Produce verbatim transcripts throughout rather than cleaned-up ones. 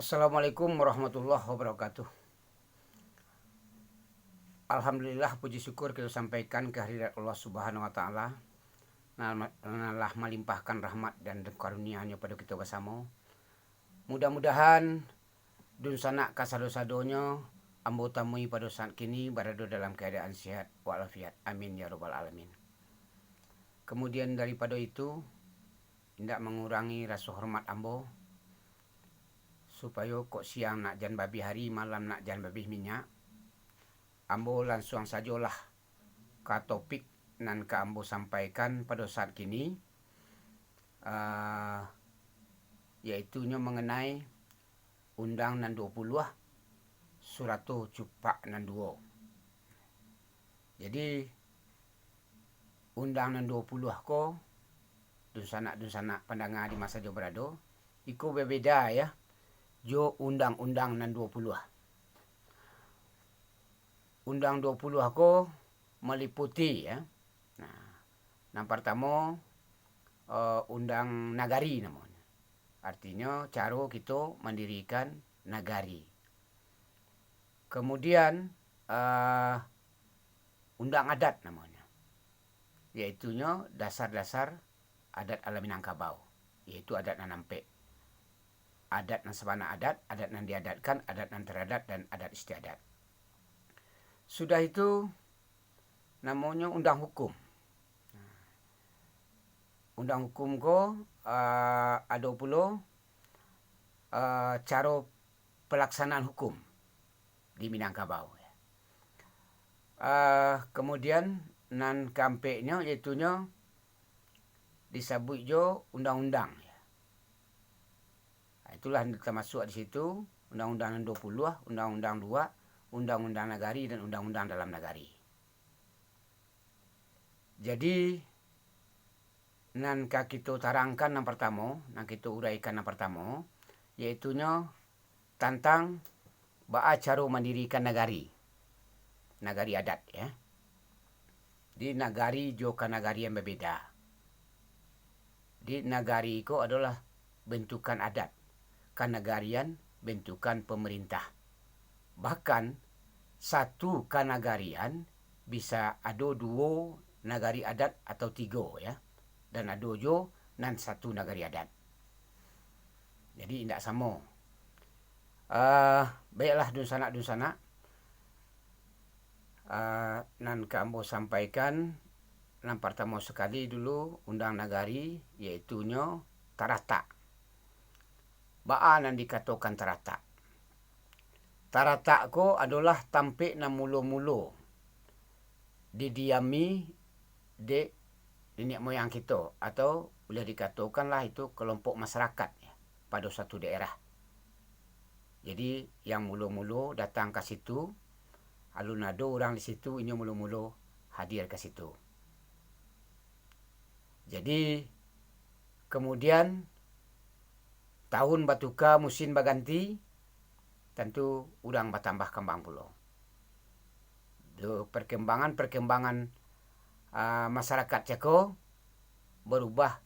Assalamualaikum warahmatullahi wabarakatuh. Alhamdulillah, puji syukur kito sampaikan ka hadirat Allah Subhanahu wa Ta'ala, nan, nan lah malimpahkan rahmat dan karunia-Nyo pado kito basamo. Mudah-mudahan dunsanak kasado-sadonyo ambo tamui pado saat kini barado dalam kaadaan sihat walafiat. Amin ya rabbal alamin. Kamudian daripado itu, indak mangurangi raso hormat ambo, supayo kok siang nak jan babih ari, malam nak jan babih minyak, ambo lansuang sajolah ka topik nan ka ambo sampaikan pado saat kini, ah, yaitunyo manganai Undang nan duo puluah, Surato Cupak nan duo. Jadi, Undang nan duo puluah ko, dunsanak-dunsanak pandanga di ma sajo barado, iko babeda, ya, jo Undang-Undang nan duo puluah. Undang duo puluah ko maliputi, ya. Nah, nan partamo, eh, Undang Nagari namonyo. Artinyo, caro kito mandirikan nagari. Kamudian, eh, Undang Adat namonyo, yaitunyo dasar-dasar adat ala Minangkabau, yaitu adat nan ampek. Adat nan sabana adat, adat nan diadatkan, adat nan taradat, dan adat istiadat. Sudah itu, namonyo Undang Hukum. Undang Hukum ko, eh, ado pulo, eh, caro palaksanaan hukum di Minangkabau. Ah, kamudian, nan kaampeknyo, yaitunyo disabuik jo undang-undang. Itulah tamasuak di situ undang-undang nan duo puluah, undang-undang luwa, undang-undang nagari, dan undang-undang dalam nagari. Jadi, nan ka kito tarangkan nan partamo, nan kito uraikan nan partamo, yaitunyo tantang baa caro mandirikan nagari, nagari adat, ya. Di nagari jo kanagarian babeda. Di nagari ko adolah bentukan adat, kanagarian bentukan pamarintah. Bahkan, satu kanagarian bisa ado duo nagari adat atau tigo, ya, dan ado jo nan satu nagari adat. Jadi, indak samo. Ah, baiklah, dunsanak-dunsanak, ah, nan ka ambo sampaikan, nan partamo sakali dulu, undang nagari, yaitunyo taratak. Baa nan dikatokan taratak? Taratak ko adolah tampek nan mulo-mulo didiami dek niniak moyang kito, atau buliah dikatokanlah itu kelompok masyarakat, ya, pado satu daerah. Jadi, yang mulo-mulo datang ka situ, alun ado urang di situ, inyo mulo-mulo hadir ka situ. Jadi, kamudian, tahun batuka, musin baganti, tantu urang batambah kambang pulo. Do, perkembangan-perkembangan, ah, masyarakat cako barubah,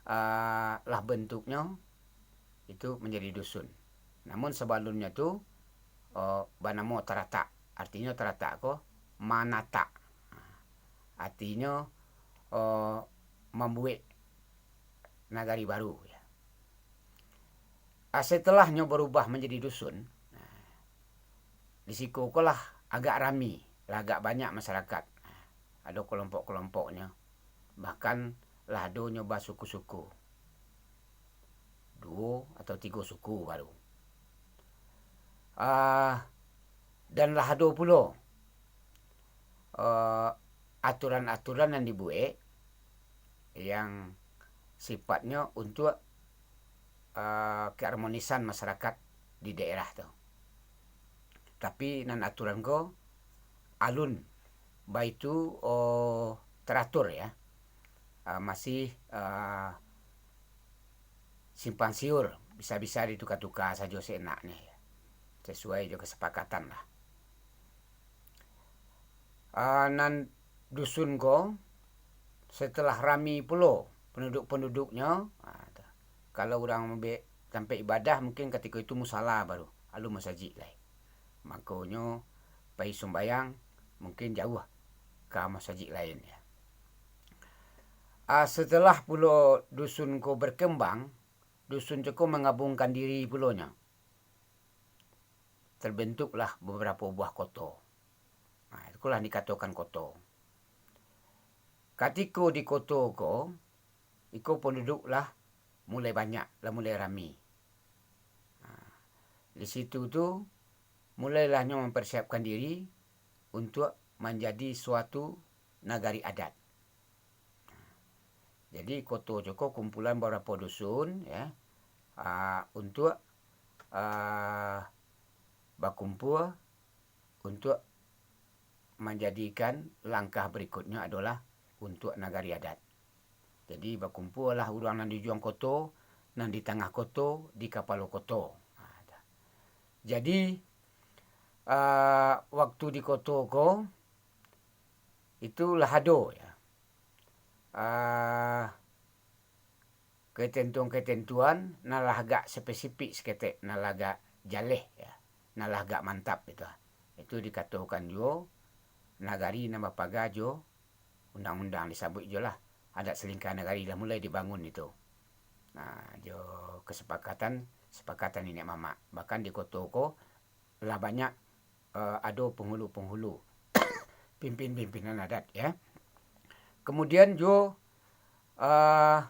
ah, lah bentuknyo, itu manjadi dusun. Namun, sabalumnyo tu, oh, banamo taratak. Artinyo, taratak ko manatak. Artinyo, oh, mambuek nagari baru, ya. Ah, setelahnyo barubah manjadi dusun, nah, di siko ko lah agak rami, lah agak banyak masyarakat. Nah, ado kelompok-kelompoknyo. Bahkan lah adonyo basuku-suku. Duo atau tigo suku baru. Ah, dan lah ado pulo, eh, aturan-aturan nan dibuek yang sifatnyo untuak, eh, keharmonisan masyarakat di daerah tu. Tapi nan aturan ko alun baitu, oh, teratur, ya. Ah, masih, ah, simpang siur, bisa-bisa dituka-tuka sajo seenaknyo, ya. Sesuai jo kesepakatan lah. Ah, nan dusun ko, setelah rami pulo penduduk-penduduknyo, ah, tu. Kalau urang mambek Tampek ibadah mungkin katiko itu musala baru, alun masajik lai. Makonyo, pai sumbayang mungkin jauah ka masajik lain, ya. Ah, setelah pulo dusun ko berkembang, dusun cako mangabungkan diri pulonyo. Terbentuklah beberapa buah koto. Nah, itulah dikatokan koto. Katiko di koto ko, iko penduduk lah mulai banyak, lah mulai rami. Nah, di situ tu, mulailah nyo mempersiapkan diri untuak manjadi suatu nagari adat. Jadi, koto cako kumpulan beberapa dusun, ya, ah, untuak, ah, bakumpua untuak manjadikan langkah berikutnyo adolah untuak nagari adat. Jadi, bakumpualah urang nan di ujuang koto, nan di tangah koto, di kapalo koto. Ha, dah. Jadi, ah, waktu di koto ko, itu lah ado, ya. Ah, ketentuan-ketentuan nan lah agak spesifik saketek, nan lah agak jaleh, ya, nan lah agak mantap gitu. Itu dikatokan juo nagari nan bapaga jo undang-undang, disabuik juo lah adat salingka nagari lah mulai dibangun itu. Nah, jo kesepakatan, sepakatan niniak mamak. Bahkan di koto ko lah banyak, eh, ado penghulu-penghulu, pimpin-pimpinan adat, ya. Kemudian juo, eh,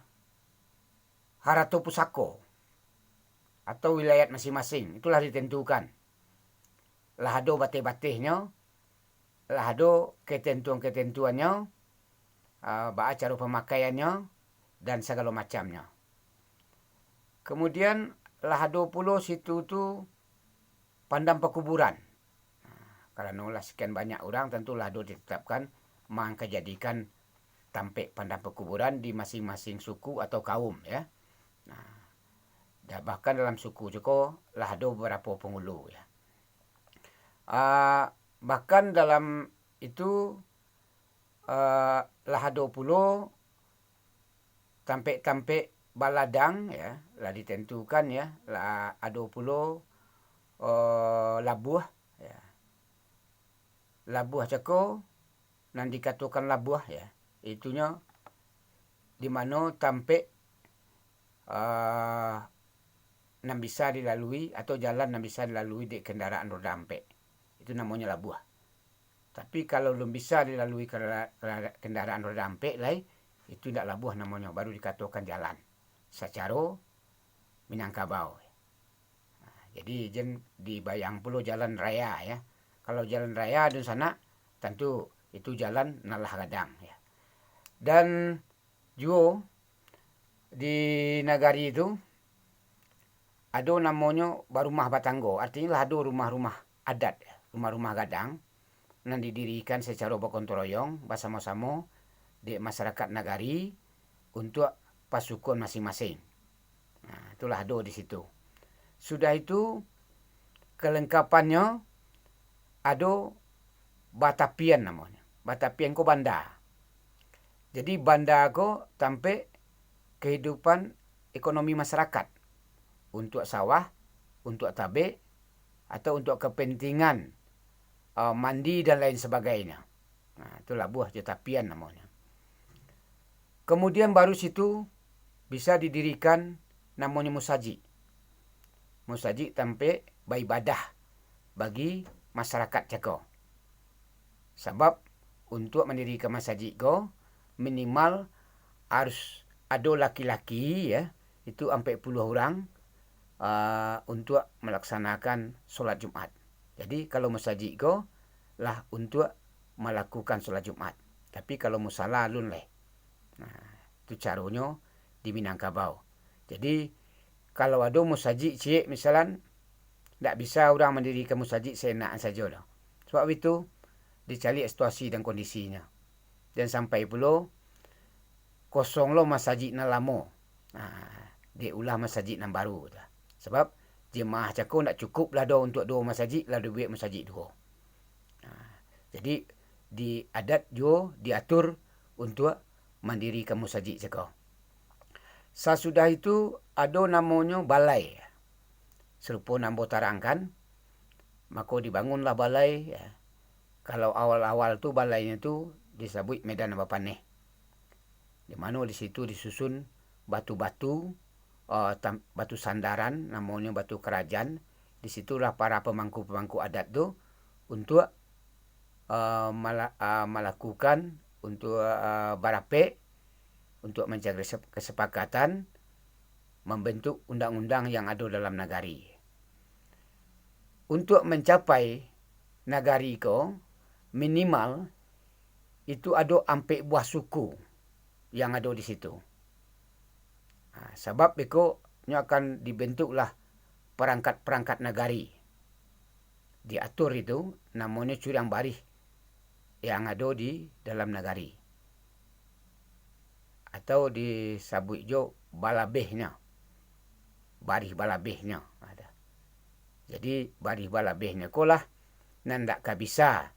harato pusako atau wilayat masing-masing, itulah ditentukan. Lah ado bateh-batehnyo, lah ado ketentuan-ketentuannyo, ah, baa caro pamakaiannyo, dan sagalo macamnyo. Kemudian, lah ado pulo situ tu pandam pakuburan. Nah, karano lah sekian banyak urang, tantu lah ado ditetapkan mangkajadikan tampek pandam pakuburan di masing-masing suku atau kaum, ya. Nah, da-, bahkan dalam suku cako lah ado babarapo pangulu, ya. Ah, bahkan dalam itu, ah, lah ado pulo tampek-tampek baladang, ya, lah ditentukan, ya, lah ado pulo, eh, labuah, ya. Labuah cako, nan dikatokan labuah, ya, itunyo di mano tampek, eh, nan bisa dilalui atau jalan nan bisa dilalui dek kendaraan roda ampek. Itu namonyo labuah. Tapi kalau alun bisa dilalui kara-, kara-, kendaraan roda ampek lai, itu indak labuah namonyo, baru dikatokan jalan sacaro Minangkabau. Nah, jadi jan dibayang pulo jalan raya, ya. Kalau jalan raya dunsanak, tantu itu jalan nan lah gadang, ya. Dan juo di nagari tu ado namonyo barumah batanggo, artinyo lah ado rumah-rumah adat, rumah-rumah gadang nan didirikan sacaro bagotong royong basamo-samo dek masarakat nagari untuak pasukuan masing-masing. Nah, itulah ado di situ. Sudah itu, kelengkapannyo ado batapian namonyo. Batapian ko banda. Jadi, banda ko tampek kehidupan ekonomi masarakat. Untuak sawah, untuak tabek, atau untuak kepentingan, eh, mandi dan lain sebagainyo. Nah, itu labuah jo tapian namonyo. Kemudian baru situ bisa didirikan namonyo musajik. Musajik tampek baibadah bagi masarakat cako. Sabab untuak mandirikan masajik ko, minimal harus ado laki-laki, ya, itu ampek puluah urang, ah, untuak malaksanakan solat Jumat. Jadi, kalau masajik ko lah untuak malakukan solat Jumat. Tapi, kalau musala alun lai. Nah, itu caronyo di Minangkabau. Jadi, kalau ado musajik ciek, misalan, ndak bisa urang mandirikan musajik saenak sajo doh. Sabab itu, dicaliak situasi dan kondisinyo. Jan sampai pulo kosong lo masajik nan lamo. Nah, diulah masajik nan baru tu. Sabab jemaah cako ndak cukup lah doh untuak duo masajik, lah dibuek masajik duo. Nah, jadi di adat juo diatur untuak mandirikan musajik cako. Sasudah itu, ado namonyo balai. Sarupo nan ambo tarangkan, mako dibangunlah balai, ya. Kalau awal-awal tu balainyo tu disabuik medan bapaneh. Di mano di situ disusun batu-batu, eh, tam-, batu sandaran, namonyo batu karajan. Di situlah para pamangku-pamangku adat tu untuak, eh, mala-, eh, malakukan, untuak, eh, barapek, untuak mancari sep-, kasapakatan, mambantuk undang-undang yang ado dalam nagari. Untuak mancapai nagari ko, minimal itu ado ampek buah suku yang ado di situ. Ha, sabab beko nyo akan dibentuklah parangkat-parangkat nagari. Diatur itu namonyo curiang barih yang ado di dalam nagari. Atau disabuik jo balabehnyo. Barih balabehnyo. Jadi, barih balabehnyo ko lah nan ndak ka bisa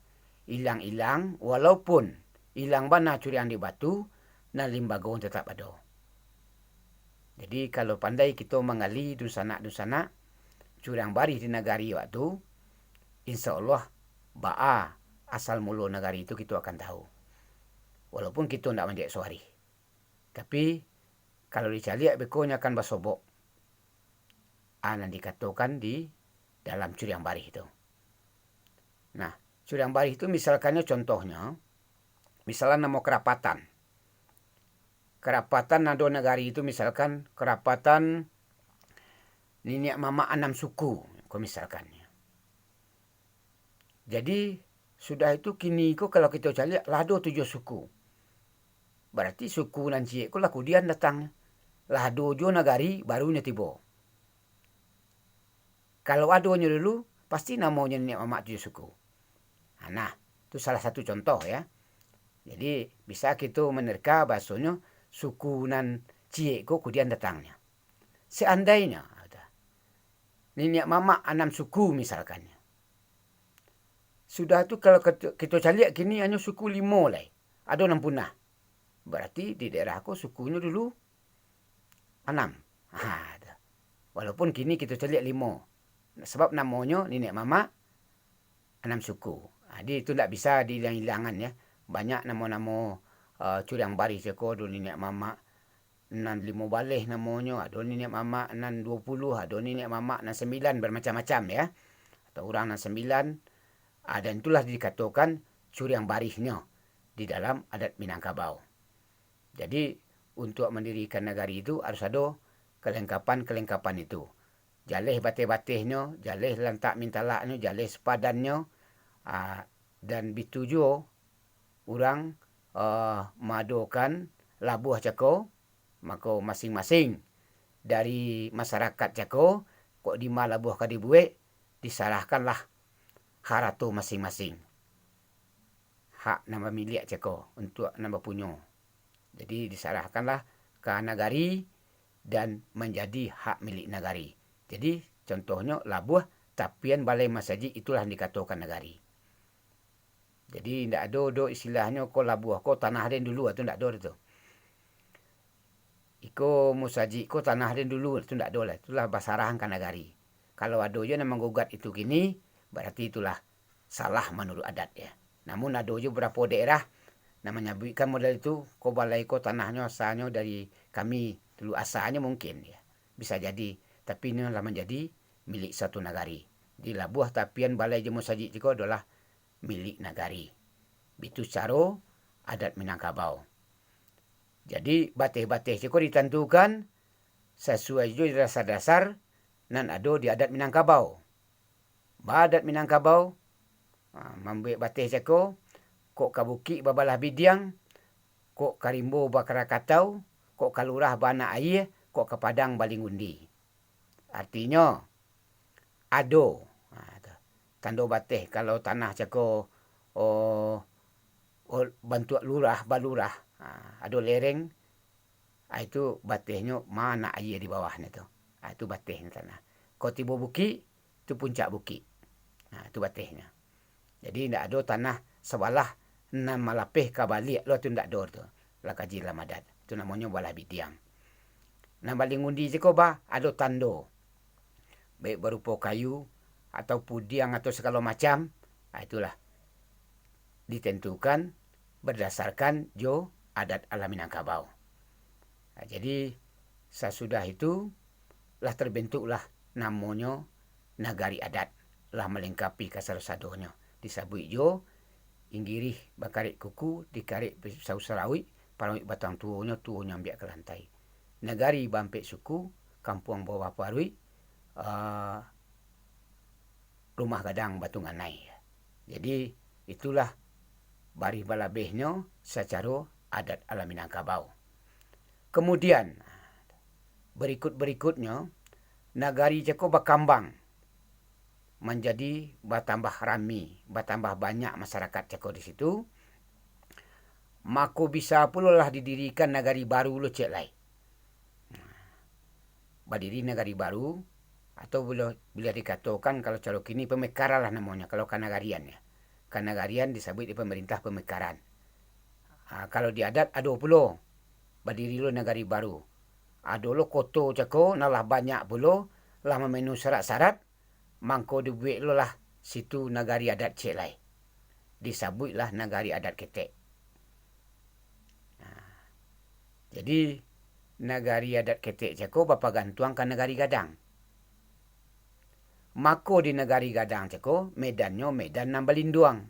ilang-ilang, walaupun ilang bana curiang di batu, nan limbago tetap ado. Jadi, kalau pandai kito manggali dunsanak-dunsanak, curiang barih di nagari awak tu, insya Allah, baa asal mulo nagari tu kito akan tahu. Walaupun kito ndak manjawek suarih. Tapi, kalau dicaliak, beko nyo akan basobok. A nan dikatokan di dalam curiang barih tu. Nah, curiang barih tu misalkannyo, contohnyo, misalkan namo karapatan. Karapatan nan ado nagari tu, misalkan karapatan niniak mamak anam suku, ko misalkannyo. Jadi, sudah itu kini ko kalau kito caliak, lah ado tujuah suku. Barati suku nan ciek ko lah kudian datang. Lah ado juo nagari, baru nyo tibo. Kalau adonyo dulu, pasti namonyo niniak mamak tujuah suku. Ha, nah, tu salah satu contoh, ya. Jadi, bisa kito manerka bahasonyo suku nan ciek ko kudian datangnyo. Seandainyo, niniak mamak anam suku misalkannyo. Sudah tu, kalau kito, kito caliak kini hanyo suku limo lai, ado nan punah. Barati di daerah ko sukunyo dulu anam. Ha, tu. Walaupun kini kito caliak limo. Sabab namonyo niniak mamak anam suku. Ha, jadi itu ndak bisa diilang-ilangan, ya. Banyak namo-namo, eh, curiang barih cako, ado niniak mamak nan limo baleh namonyo, ado niniak mamak nan duo puluah, ado niniak mamak nan sambilan, bermacam-macam, ya. Atau urang nan sambilan, ah, dan itulah dikatokan curiang barihnyo di dalam adat Minangkabau. Jadi, untuak mandirikan nagari itu harus ado kalengkapan-kalengkapan itu. Jaleh bateh-batehnyo, jaleh lantak mintalaknyo, jaleh sepadannyo, ah, dan bitu juo urang, eh, maadokan labuah cako, mako masing-masing dari masarakat cako, kok dima labuah ka dibuek, disarahkanlah harato masing-masing. Hak nan bamiliak cako untuak nan bapunyo. Jadi, disarahkanlah ka nagari dan manjadi hak milik nagari. Jadi, contohnyo labuah tapian balai masajik, itulah nan dikatokan nagari. Jadi, indak ado doh istilahnyo ko labuah ko tanah den dulu, tu indak ado doh tu. Iko musajik ko tanah den dulu, tu indak ado lah. Itulah basarahan ka nagari. Kalau ado juo nan manggugat itu kini, barati itulah salah manuruik adat, ya. Namun ado juo babarapo daerah nan manyabuikkan model itu, ko balai ko tanahnyo asalnyo dari kami, dulu asalnyo mungkin, ya. Bisa jadi, tapi ini lah manjadi milik suatu nagari. Di labuah tapian balai jo musajik cako adolah milik nagari. Bitu caro adat Minangkabau. Jadi, bateh-bateh cako ditantukan sasuai jo dasar-dasar nan ado di adat Minangkabau. Baadat Minangkabau, ha, mambuek bateh cako, kok ka bukik babalah bidiang, kok ka rimbo bakarakatau, kok ka lurah baanak ayie, kok ka padang balinggundi. Artinyo, ado. Ha, tu. Tando bateh, kalau tanah cako, oh, oh, bantuak lurah, balurah, ha, ado lereng, ha, itu batehnyo maanak ayie di bawahnyo tu. Ha, itu batehnyo tanah. Kok tibo bukik, tu puncak bukik. Ha, itu batehnyo. Jadi, indak ado tanah sabalah nan malapeh ka baliak lo, tu indak ado tu. Lah kaji dalam adat. Tu namonyo balah bidiang. Nan baling undi cako ba, ado tando. Baik barupo kayu, atau pudiang, atau sagalo macam, ah, itulah ditentukan berdasarkan jo adat alam Minangkabau. Ah, jadi, sasudah itu, lah terbentuklah namonyo nagari adat, lah malengkapi kasado-sadonyo. Disabuik jo, inggirih bakarek kuku, dikarek pisau sarauik, parauik batang tuonyo, tuonyo ambiak ka lantai. Nagari baampek suku, kampuang bawah paruik, ah, rumah gadang batu nganai. Jadi, itulah barih balabehnyo sacaro adat alam Minangkabau. Kemudian, berikut-berikutnyo, nagari cako bakambang manjadi batambah rami, batambah banyak masyarakat cako di situ, mako bisa pulolah didirikan nagari baru lo ciek lai. Badiri nagari baru, atau boleh, boleh dikatokan kalau caro kini pamekaran lah namonyo, kalau kanagarian ya. Kanagarian disabuik di pamarintah pamekaran. Ha, kalau di adat ado pulo, badiri lo nagari baru. Ado lo koto cako, nan lah banyak pulo, lah mamenuhi syarat-syarat, mangko dibuek lo lah situ nagari adat ciek lai. Disabuiklah nagari adat ketek. Nah, jadi, nagari adat ketek cako bapagantuang ka nagari gadang. Mako di nagari gadang cako, medannyo medan nan balinduang.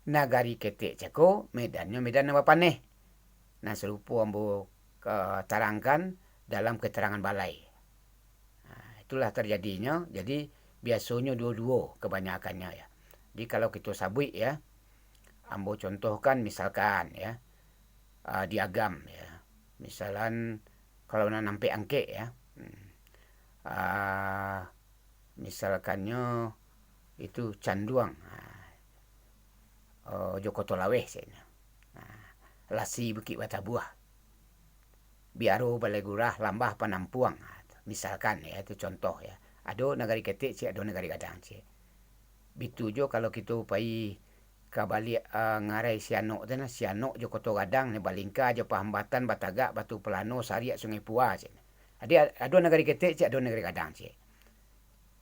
Nagari ketek cako, medannyo medan nan bapaneh. Nan sarupo ambo, eh, tarangkan dalam keterangan balai. Nah, itulah terjadinyo. Jadi, biasonyo duo-duo kabanyakannyo ya. Jadi, kalau kito sabuik ya, ambo contohkan misalkan ya, ah, di Agam ya. Misalan, kalau nan ampek angkek ya. Hmm. Ah, misalkannyo itu Canduang. Ah, oh, jo Koto Laweh ceknyo. Ah, Lasi Bukik Batabuah. Biaro Balai Gurah, Lambah Panampuang. Ah, misalkan ya, itu contoh ya. Ado nagari ketek ciek, ado nagari gadang ciek. Bitu jo kalau kito pai ka baliak, ah, ngarai Sianok tu nah, Sianok jo Koto Gadang ni, Balingka jo Pahambatan, Batagak, Batu Palano, Sariak, Sungai Pua ciek. Jadi, a-, ado nagari ketek ciek, ado nagari gadang ciek.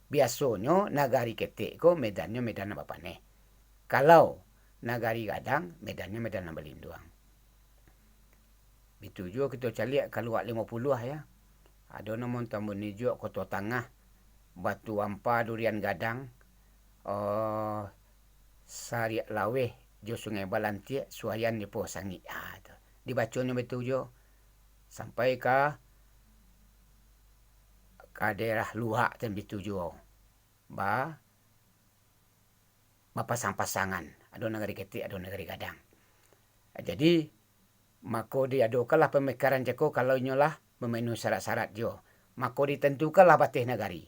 Biasonyo nagari ketek ko medannyo medan nan bapaneh. Kalau nagari gadang, medannyo medan nan balinduang. Bitu juo kito caliak ka Luak Limo Puluah ya. Ado namo Tambun Ijuak, Koto Tangah, Batu Ampa, Durian Gadang, oh, Sariak Laweh jo Sungai Balantiak, Suayan jo Pulau Sangik. Ah, tu. Dibaconyo bitu juo sampai ka, ka daerah Luak tu bitu juo. Ba, bapasang-pasangan. Ado nagari ketek, ado nagari gadang. Jadi, mako diadokanlah pamekaran cako kalau inyo lah mamenuhi syarat-syarat juo. Mako ditentukanlah bateh nagari.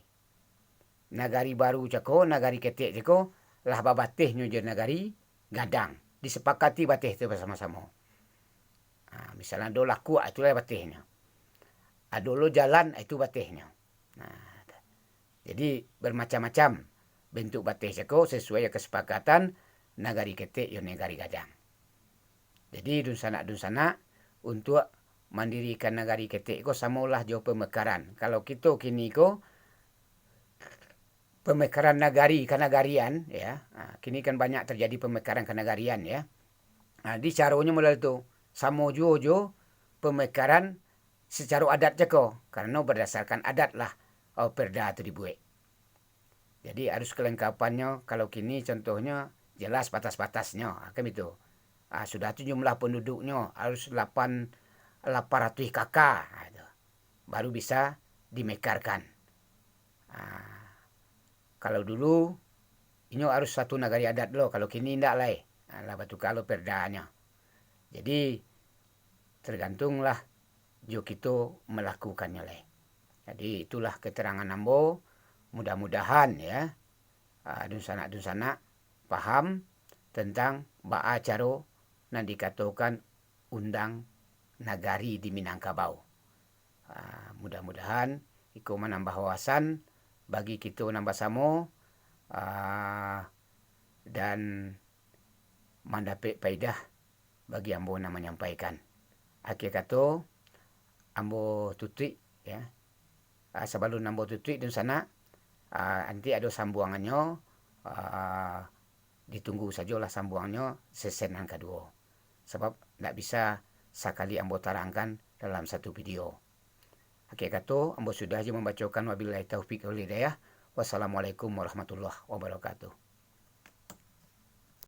Nagari baru cako, nagari ketek cako, lah babatehnyo jo nagari gadang. Disepakati bateh tu basamo-samo. Ha, misalnya ado lakuak, itulah batehnyo. Ado lo jalan, itu batehnyo. Nah, jadi, bermacam-macam bentuk bateh cako sasuai jo kasapakatan nagari ketek jo nagari gadang. Jadi, dunsanak-dunsanak, untuak mandirikan nagari ketek ko samolah jo pamekaran. Kalau kito kini ko, pamekaran nagari kanagarian, ya. Ha, kini kan banyak terjadi pamekaran kanagarian, ya. Ha, di caronyo model tu, samo juo jo pamekaran sacaro adat cako, karano berdasarkan adat lah, oh, perda tu dibuek. Jadi, harus kelengkapannyo, kalau kini contohnyo, jelas batas-batasnyo, ha, kan itu. Ha, sudah tu jumlah penduduknyo harus lapan, lapan ratuih K K, ha, itu. Baru bisa dimekarkan. Ha, kalau dulu, inyo harus satu nagari adat lo, kalau kini indak lai. Ha, lah batuka lo perdanyo. Jadi, tergantunglah jo kito malakukannyo lai. Jadi, itulah keterangan ambo. Mudah-mudahan, ya, ah, dunsanak-dunsanak paham tentang baa caro nan dikatokan undang nagari di Minangkabau. Ah, mudah-mudahan iko manambah wawasan bagi kito nan basamo, ah, dan mandapek paedah bagi ambo nan manyampaikan. Akhir kato, ambo tutuik, ya. Ah, sabalun ambo tutuik, dunsanak, ah, nanti ado sambuangannyo, ah, ditunggu sajolah sambuangannyo sesi nan kaduo. Sabab ndak bisa sakali ambo tarangkan dalam satu video. Akhir kato, ambo sudah jo mambacokan, wabillahi taufik wal hidayah. Wassalamualaikum warahmatullahi wabarakatuh.